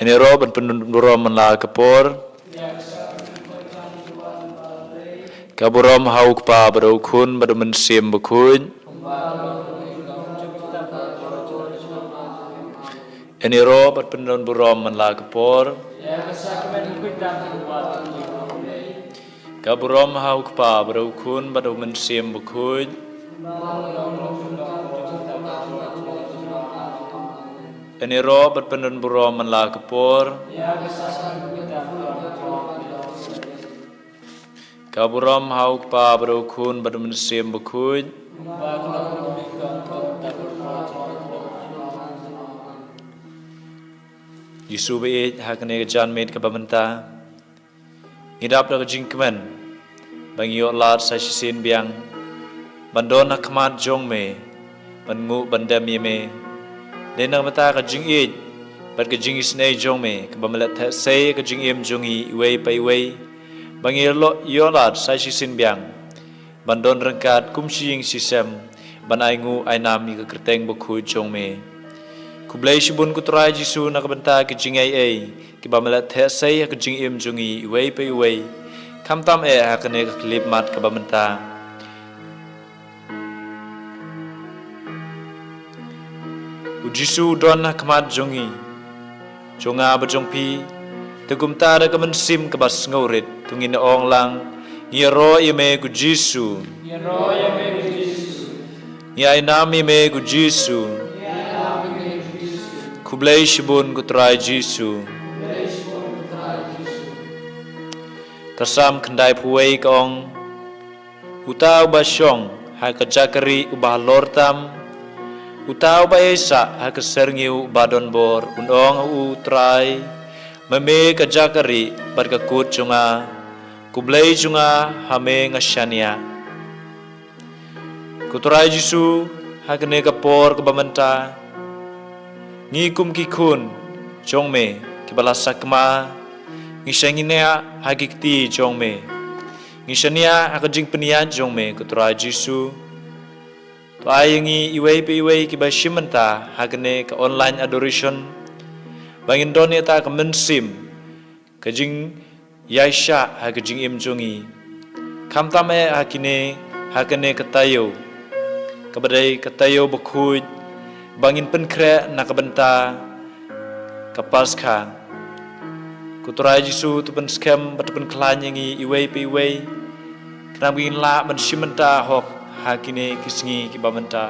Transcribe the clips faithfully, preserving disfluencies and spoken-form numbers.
Ïaroh ban pyndon burom man la ka por. Ka burom ha u Kpa bad u Khun bad u Mynsiem Bakhuid. Ïaroh ban pyndon burom man la ka por. Ka burom ha u Kpa bad u Khun bad u Mynsiem Bakhuid. Ïaroh ban pyndon burom man la ka por. Ka burom ha u Kpa bad u Khun bad u Mynsiem Bakhuid. Jisu ba ïeit, ha kane ka janmiet kaba mynta, ngi dap da ka jingkmen ba ngi ïoh lad sa shisien biang ban don ha khmat jong me, ban nguh ban dem ïa me. Dei na ka bynta ka jingïeit bad ka jingisynei jong me kaba me la theh sei ka jingim jong ngi iwei pa iwei, ba ngi ïoh lad sa shisien biang ban don ryngkat kum shi ïing shi sem, ban ainguh ainam ïa ka kyrteng bakhuid jong me. Khublei shibun ko Trai Jisu na ka bynta ki jingaiei kiba me la theh sei ha ka jingim jong ngi iwei pa iwei, khamtam eh ha kane ka khyllipmat kaba mynta. U Jisu u don ha khmat jong ngi, jong nga bad jong phi. Te kumta da ka mynsiem kaba sngewrit, to ngin ong lang: Ngi ïaroh ïa me ko Jisu. Ngi ainam ïa me ko Jisu. Khublei shibun ko Trai Jisu. Ka Salm khyndai phew wei ka ong: Uta uba shong ha ka jaka rieh uba halor tam, uta uba ïaisah ha ka syrngiew uba don bor, un ong ha u Trai: Me me ka jaka rieh bad ka kut jong nga, ko Blei jong nga, ha me nga shaniah. Ko Trai Jisu, ha kane ka por kaba mynta, ngi kum ki khun jong me kiba la sakma, ngi shaniah ha ki kti jong me. Ngi shaniah ha ka jingpynïaid jong me ko Trai Jisu. To ai ïa ngi iwei pa iwei kiba shim bynta ha kane ka online adoration, ba ngin don ïa kata ka mynsiem ka jingïaishah ha ka jingim jong ngi, khamtam eh ha kine, ha kane ka taïew kaba dei ka taïew bakhuid, ba ngin pynkhreh na ka bynta ka Paskha. Ko Trai Jisu, to pynskhem bad to pynkhlaiñ ïa ngi iwei pa iwei, khnang ba ngin lah ban shim bynta hok ha kine ki sngi kiba mynta.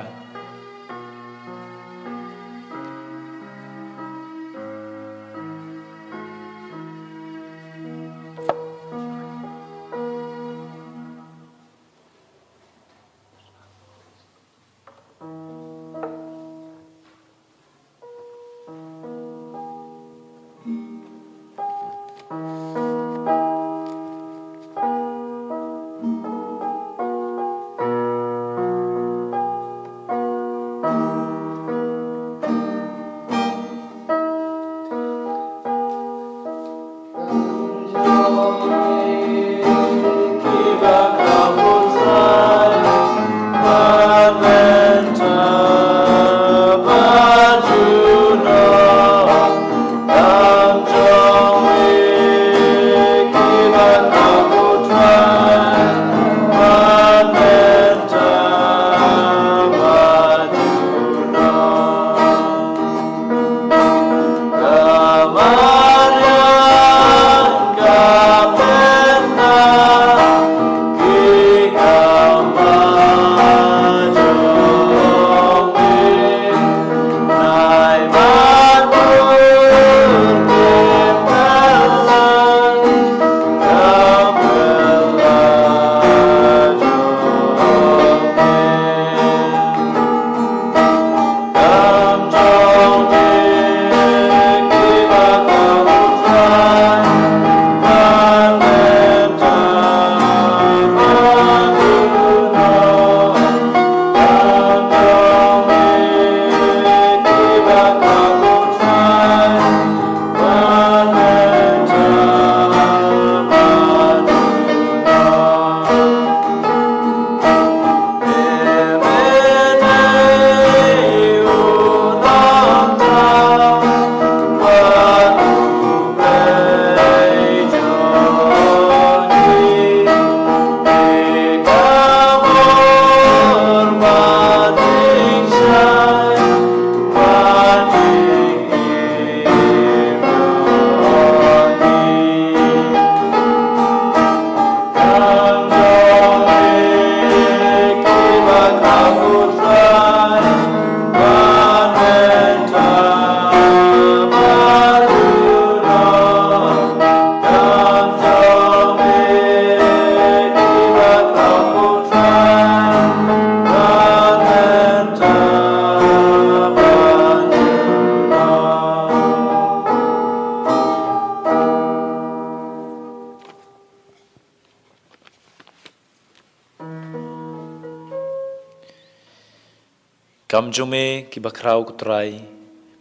Kam jong me kiba khraw ko Trai,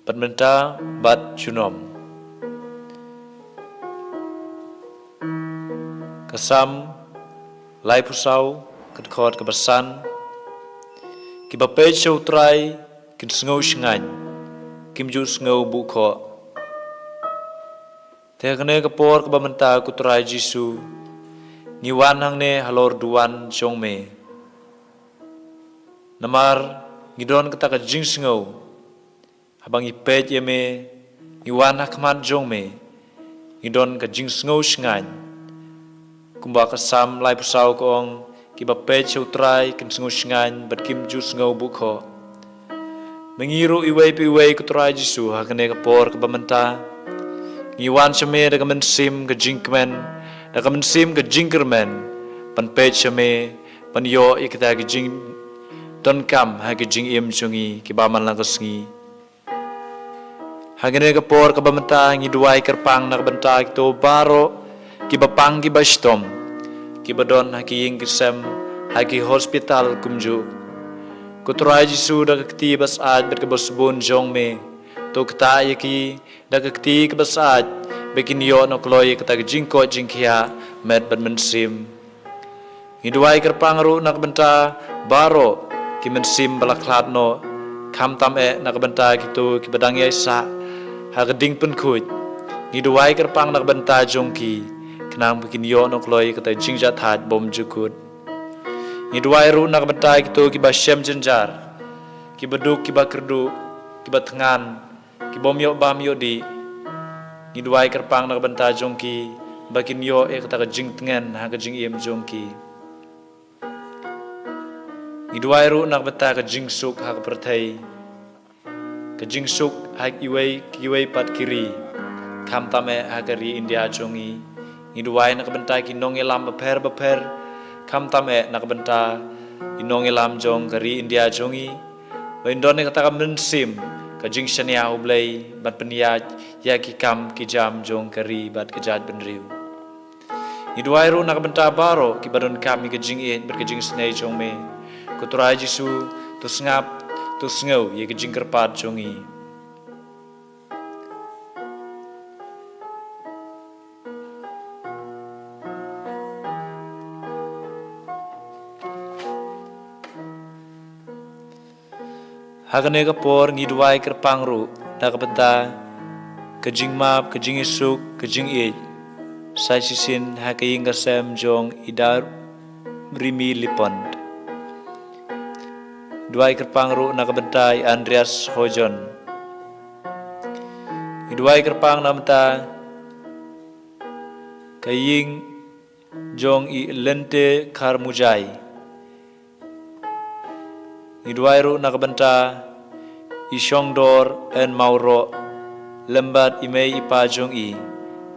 bad mynta bad junom. Ka Salm laiphew saw, ka dkhot kaba san. Kiba peit sha u Trai kin sngew shngaiñ, kim ju sngew buh khoh. Te ha kane ka por kaba mynta ko Trai Jisu, ngi wan hangne halor duwan jong me. Namar ngi don kata ka jingsngew, haba ngi peit ïa me, ngi wan ha khmat jong me, ngi don ka jingsngew shngaiñ. Kumba ka Salm laiphew saw ka ong, kiba peit sha u Trai kin sngew shngaiñ bad kim ju sngew buh khoh. Ma ngi ruh iwei pa iwei ko Trai Jisu, ha kane ka por kaba mynta, ngi wan sha me da ka mynsiem ka jingkmen, da ka mynsiem ka jingkyrmen, ban peit sha me, ban ïoh ïa kita ki jingdonkam ha ki jingim jong ngi kiba man la ka sngi. Ha kane ka por kaba mynta ngi duwai kyrpang na ka bynta kito baroh kiba pang kiba shitom, kiba don ha ki ïing ki sem, ha ki hospital kumjuh. Ko Trai Jisu, da ka kti ba syaid bad kaba sbun jong me, to ktah ïa ki da ka kti kaba syaid, ba kin ïoh noh kloi ïa kata ka jingkoit jingkhiah met bad mynsiem. Ngi duwai kyrpang ruh na ka bynta baroh ki mynsiem ba la khlad noh, khamtam eh na ka bynta kito kiba dang ïaisah ha ka ding pynkhuid. Ngi duwai kyrpang na ka bynta jong ki, khnang ba kin ïoh noh kloi kata jingjahthait bymjukut. Ngi duwai ruh na ka bynta kito kiba shem jynjar, kiba duk kiba kyrduh, kiba thngan, ki bym ïoh bam ïoh dih. Ngi duwai kyrpang na ka bynta jong ki, ba kin ïoh ïa kata ka jingtngen ha ka jingim jong ki. Ngi duwai ruh na ka bynta ka jingsuk ha ka pyrthei, ka jingsuk ha iwei kiwei pat ki ri, khamtam eh ha ka ri India jong ngi. Ngi duwai na ka bynta ki nongïalam bapher bapher, khamtam eh na ka bynta ki nongïalam jong ka ri India jong ngi, ba in don ïa kata ka mynsiem ka jingshaniah U Blei, ban pynïaid ïa ki kam ki jam jong ka ri bad ka jaitbynriew. Ngi duwai ruh na ka bynta baroh kiba donkam ïa ka jingïeit bad ka jingisynei jong me. Ko Trai Jisu, to sngap, to sngew ïa ka jingkyrpad jong ngi. Ha kane ka por ngi duwai kyrpang ruh na ka bynta ka jingmap, ka jingisuk, ka jingïeit, sa shisien ha ka ïing ka sem jong i Darymi Lipon. Duwai kyrpang ruh na ka bynta i Andreas Hojon. Ngi duwai kyrpang na ka bynta ka ïing jong i Lente Kharmujai. Ngi duwai ruh na ka bynta i Shongdor N Mawroh, lem bad i mei i pa jong i,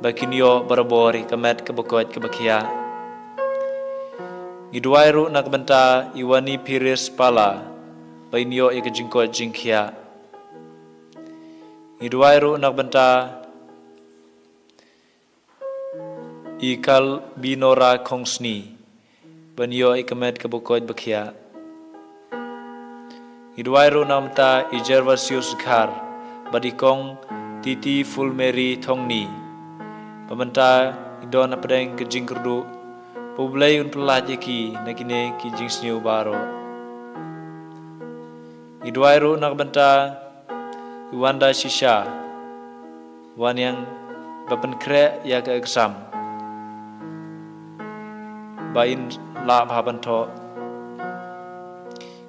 ba kin ïoh barabor ïa ka met kaba koit kaba khiah. Ngi duwai ruh na ka bynta i Wani Pires Pala, ba in ïoh ïa ka jingkoit jingkhiah. Ngi duwai ruh na ka bynta i Kalbinora Khongsni, ban ïoh ïa ka met kaba koit ba khiah. Ngi duwai ruh na ka bynta i Gervasius Khar, bad i Kong Titi Fulmeri Thongni, ba mynta ki don hapdeng ka jingkyrduh, ba U Blei un pyllait ïa ki na kine ki jingsniew baroh. Ngi duwai ruh na ka bynta i Wanda Shisha, Waniang, ba pynkhreh ïa ka exam, ba in lah bha ban thoh.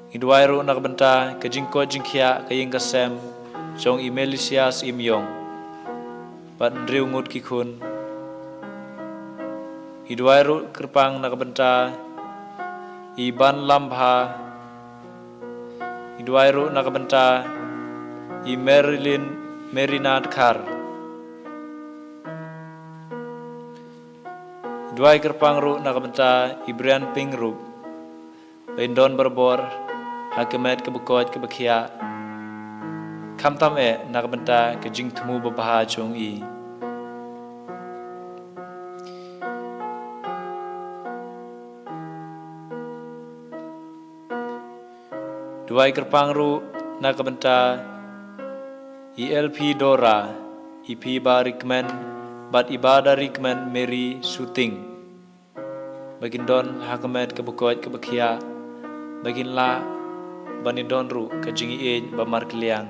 Ngi duwai ruh na ka bynta ka jingkoit jingkhiah ka ïing ka sem jong i Melisias Imyong, bad hynriew ngut ki khun. Ngi duwai ruh kyrpang na ka bynta i Ban Lambha. Ngi duwai ruh na ka bynta i Marilyn Merinat Khar. Ngi duwai kyrpang ruh na ka bynta i Brian Ping ruh, ba in don barabor ha ka met kaba koit kaba khiah, khamtam eh na ka bynta ka jingthmu babha jong i. Duwai kyrpang ruh na ka bynta i Elpidora, i Phiba Rikmen, bad i Bada Rikmen Mary Suting. Ba kin don ha ka met kaba koit kaba khiah, ba kin lah ban ïadon ruh ka jingïeit ba markylliang.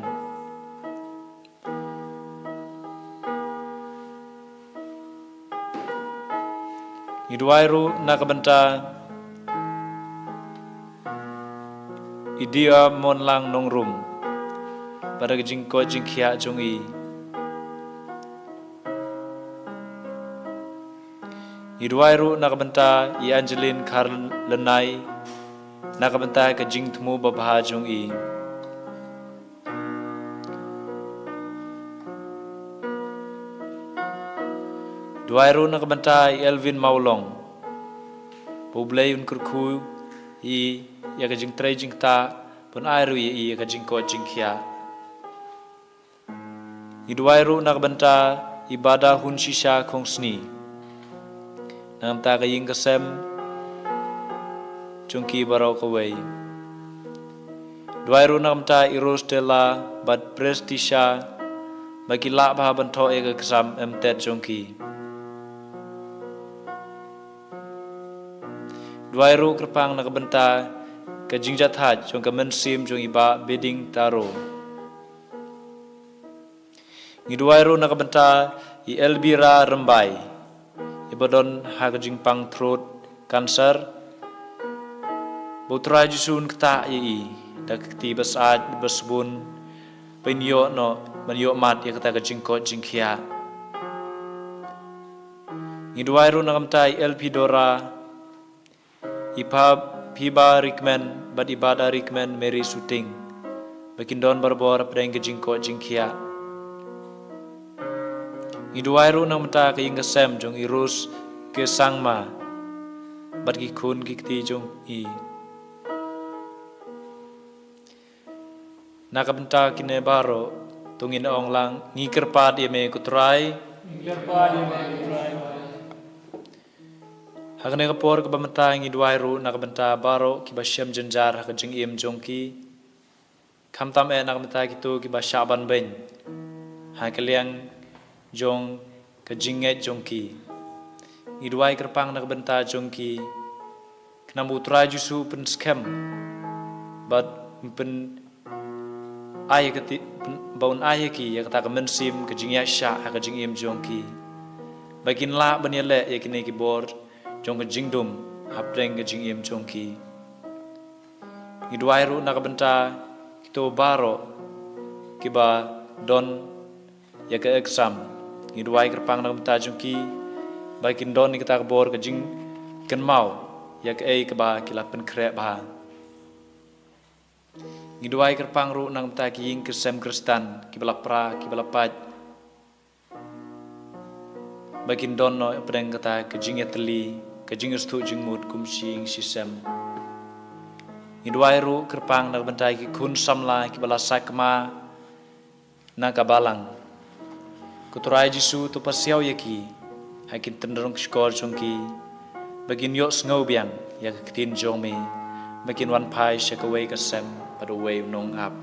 Ngi duwai ruh na ka bynta i Dia Monlang Nongrum, bad ka jingkoit jingkhiah jong i. Ngi duwai ruh na ka bynta i Angeline Kharlenai, na ka bynta ka jingthmu babha jong i. Duwai ruh na ka bynta i Elvin Mawlong, ba U Blei un kyrkhu ïa i, ïa ka jingtrei jingktah, ban ai ruh ïa i ïa ka jingkoit jingkhiah. Ngi duwai ruh na ka bynta i Bada Hun Shisha Khongsni, na ka bynta ka ïing ka sem jong ki baroh kawei. Duwai ruh na ka bynta i Rose Stella bad Prestisha, ba ki lah bha ban thoh ïa ka exam M.Tet jong ki. Duwai ruh kyrpang na ka bynta ka jingjahthait jong ka mynsiem jong i Bah Biding Taro. Ngi duwai ruh na ka bynta i Elvira Rymbai, i ba don ha ka jingpang throat cancer. Ba U Trai Jisu un ktah ïa i da ka kti ba syaid ba sbun, ban ïoh noh, ban ïoh mad ïa kata ka jingkoit jingkhiah. Ngi duwai ruh na ka bynta i Elpidora, i Pha-, Phiba Rikmen bad i Bada Rikmen Mary Suting, ba kin don barabor hapdeng ka jingkoit jingkhiah. Ngi duwai ruh na ka bynta ka ïing ka sem jong i Rose K Sangma bad ki khun ki kti jong i. Na ka bynta kine baroh, to ngin ong lang, ngi kyrpad ïa me ko Trai. Ngi kyrpad ïa me ko Trai. Ha kane ka por kaba mynta ngi duwai ruh na ka bynta baroh kiba shem jynjar ha ka jingim jong ki. Khamtam eh na ka bynta kito kiba shah ban beiñ ha ka liang jong ka jingngeit jong ki. Ngi duwai kyrpang na ka bynta jong ki, khnang ba U Trai Jisu un pynskhem bad un pyn-, ai ïa ka ti-, pyn-, ba un ai ïa ki ïa kata ka mynsiem ka jingïaishah ha ka jingim jong ki, ba kin lah ban ïaleh ïa kine ki bor jong ka jingdum hapdeng ka jingim jong ki. Ngi duwai ruh na ka bynta kito baroh kiba don ïa ka exam. Ngi duwai kyrpang na ka bynta jong ki, ba kin don ïa kata ka bor ka jingkynmaw ïa kaei kaba ki la pynkhreh bha. Ngi duwai kyrpang ruh na ka bynta ki ïing ki sem Khristan kiba la pra, kiba la pait, ba kin don noh hapdeng kata ka jingïatylli, ka jingïathuh jingmut kum shi ïing shi sem. Ngi duwai ruh kyrpang na ka bynta ki khun samla kiba la sakma na ka balang. Ko Trai Jisu, to pasiaw ïa ki ha ki tyndong shkor jong ki, ba kin ïohsngew biang ïa ka ktien jong me, ba kin wan phai sha kawei ka sem bad uwei u nongap.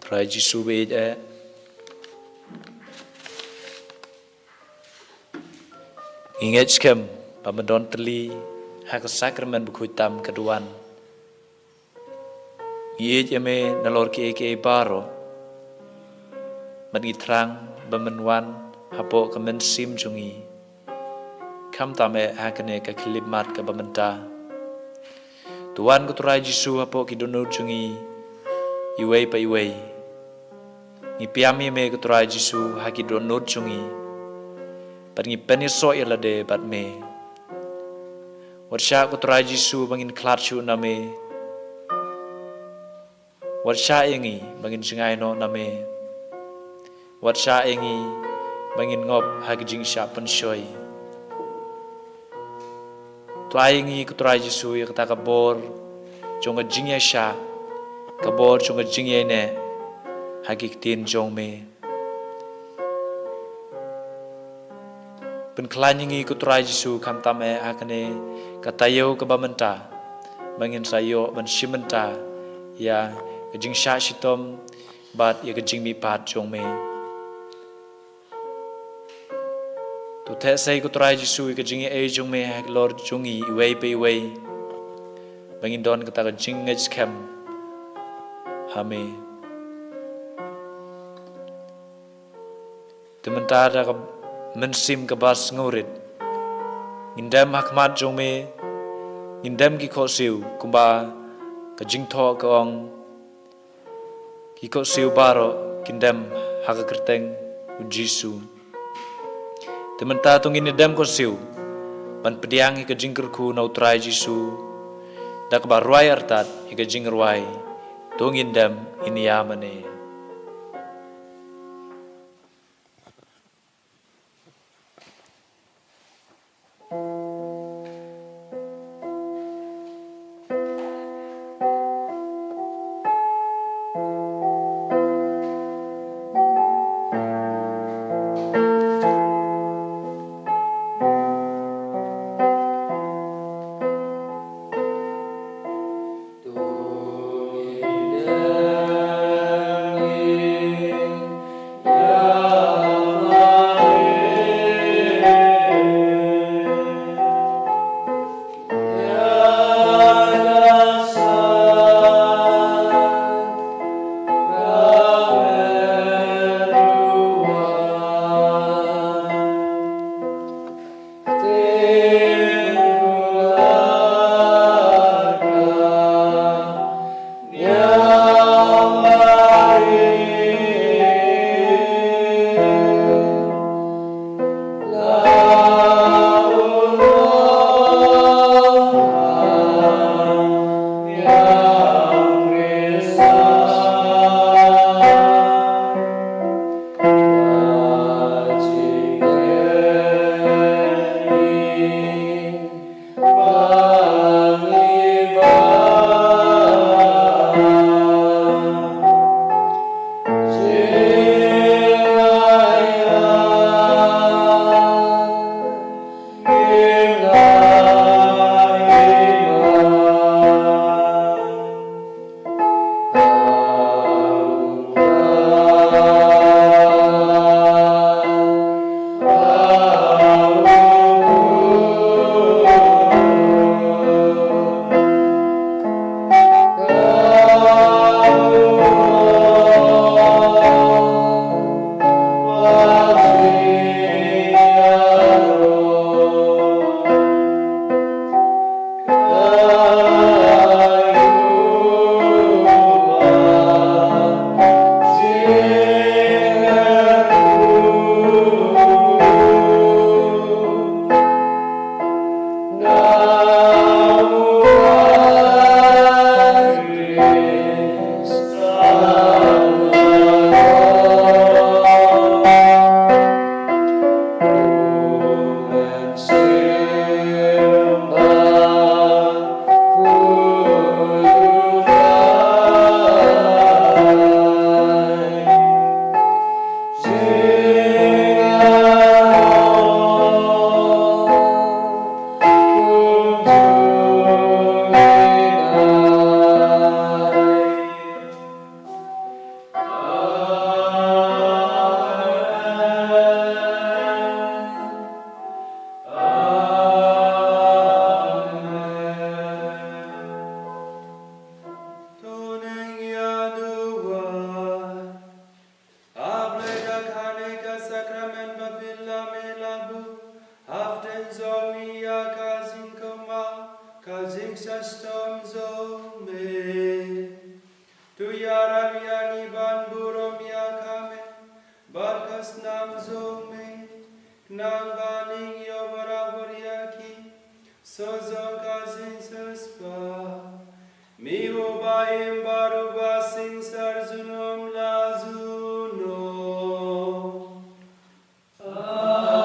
Trai Jisu ba ïeit eh. Ngi ngeit skhem ba men don tylli ha ka sakramen bakhuid tam ka duwan. Ngi ïeit ïa me nalor kiei kiei baroh. Bad ngi thrang ba men wan hapoh ka mynsiem jong ngi. Khamtam eh ha kane ka khyllipmat kaba mynta. To wan ko Trai Jisu hapoh ki dohnud jong ngi iwei pa iwei. Ngi pynïam ïa me ko Trai Jisu ha ki dohnud jong ngi. Bad ngi pynïasoh ïa lade bad me. Wat shah ko Trai Jisu ba ngin khlad shuh na me. Wat shah ïa ngi ba ngin jngai noh na me. Wat shah ïa ngi ba ngin ngop ha ki jingshah pynshoi. To ai ïa ngi ko Trai Jisu ïa kata ka bor jong ka jingïaishah, ka bor jong ka jingïaineh ha ki ktien jong me. Pynkhlaiñ ïa ngi ko Trai Jisu khamtam eh ha kane ka taïew kaba mynta ba ngin sa ïoh ban shim bynta ïa ka jingshah shitom bad ïa ka jingmihpat jong me. To theh sei ko Trai Jisu ïa ka jingïaei jong me halor jong ngi iwei pa iwei ba ngin don kata ka jingngeit skhem ha me. Te mynta da ka mynsiem kaba sngewrit ngin dem ha khmat jong me, ngin dem ki khohsiew kumba ka jingthoh ka ong, ki khohsiew baroh kin dem ha ka kyrteng u Jisu. Te mynta to ngin ïa dem khohsiew ban pdiang ïa ka jingkyrkhu na u Trai Jisu da kaba rwai artat ïa ka jingrwai. To ngin dem, ngin ïa mane. Ïa ka jingkhmih, ka jingshitom jong me. To ïarap ïa ngi ban burom ïa ka met bad ka snam jong me. Khnang ba ngin ïoh barabor ïa ki sla jong ka jingsiewspah. Me uba im bad uba shisha junom la junom. Amen.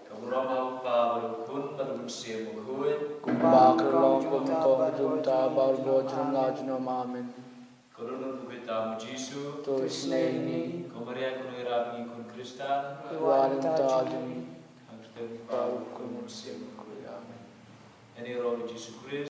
Ka burom ha u Kpa bad u Khun bad u Mynsiem Bakhuid. Kumba ka la long ha kaba bud mynta bad baroh junom la junom. Amen. Ko Trai, ngi kyrpad ïa u Jisu. To isynei ïa ngi. Ko Maria kynnoh ïarap ïa ngi khun Khristan. Ïa ka bynta jong ngi. Ha ka kyrteng u Kpa, u Khun, u Mynsiem Bakhuid. Amen. Ïaroh ïa u Jisu Khrist.